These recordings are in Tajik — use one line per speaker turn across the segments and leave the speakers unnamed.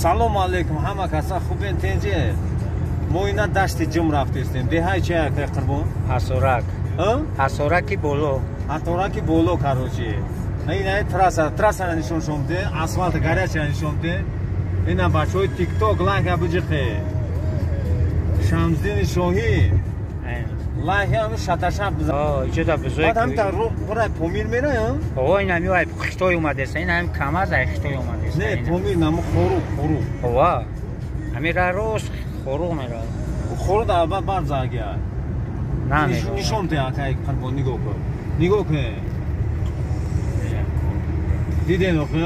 Салому алейкум, ҳама каса хубен, тенҷе? Мо ина дашти ҷим рафтестем. Деҳаи чи, акай Қурбон?
Ҳасорак. Ҳасораки боло.
Ҳасораки боло, короче. Ина трасса, трассара нишон шомте, асфалт горячая нишон те. Ина бачаҳои ТикТок, лайка биҷиқе. Шамсдини Шоҳӣ. Лайка шаташап бизан.
Иҷода бузой.
Баъд ҳамта рӯ Помир мера,
О, ин ҳами ай Хитой омадеса, ин ҳами КамАЗ ай Хитой омадеса.
Не, Помир наму Хоруғ, Хоруғ.
Ова. Ҳами ра рост Хоруғ мера.
Хоруғ дар баъд бар загия. Нишон те, акай Қурбон, нигоҳ кун. Нигоҳ кун. Диден охи?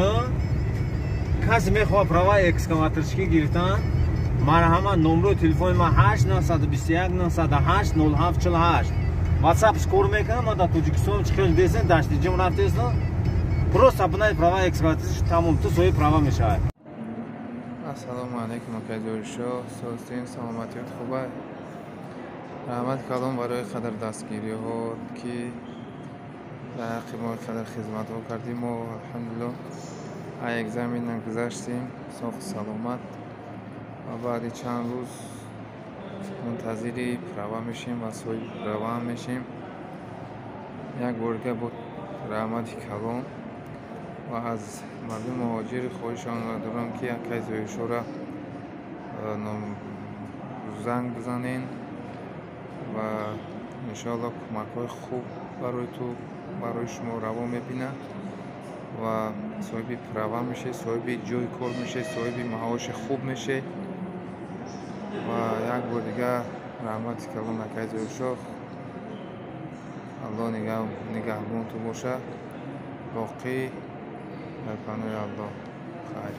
Касе мехоҳад права экскаваторчикӣ гирифтан, марҳамат, номрои телефони ман 8 921 908 07 48. WhatsApp кор мекунам, ман дар Тоҷикистон чӣ хел десен, дашти ҷим рафтестам. Просто бинай права экскаваторчик, тамом, ту соҳиби права мешавад.
Ассалому алайкум, акай Зоҳиршоҳ, созтин, саломатиёт хуба? Раҳмат калом барои қадар дастгириҳо, ки дар ҳаққи мо қадар хизматҳо кардӣ. Мо, алҳамдулилло, ай экзамена гузаштем соғу саломат ва баъди чанд рӯз мунтазири права мешем ва соҳиби праваам мешем. Як бор дига бо раҳмати калон ва аз мардуми муҳоҷир хоҳишонро дорам, ки акай Зоҳиршоҳра занг бизанен ва иншоалло кӯмакҳои хуб барои ту, барои шумо раво мебинад ва соҳиби права мешед, соҳиби ҷойи кор мешед, соҳиби маоши хуб мешед. Ва як бор дигар раҳмати калон, акай Зоҳиршоҳ, Аллоҳ нигаҳбонтон бошад. Боқӣ дар паноҳи Аллоҳ, хайр.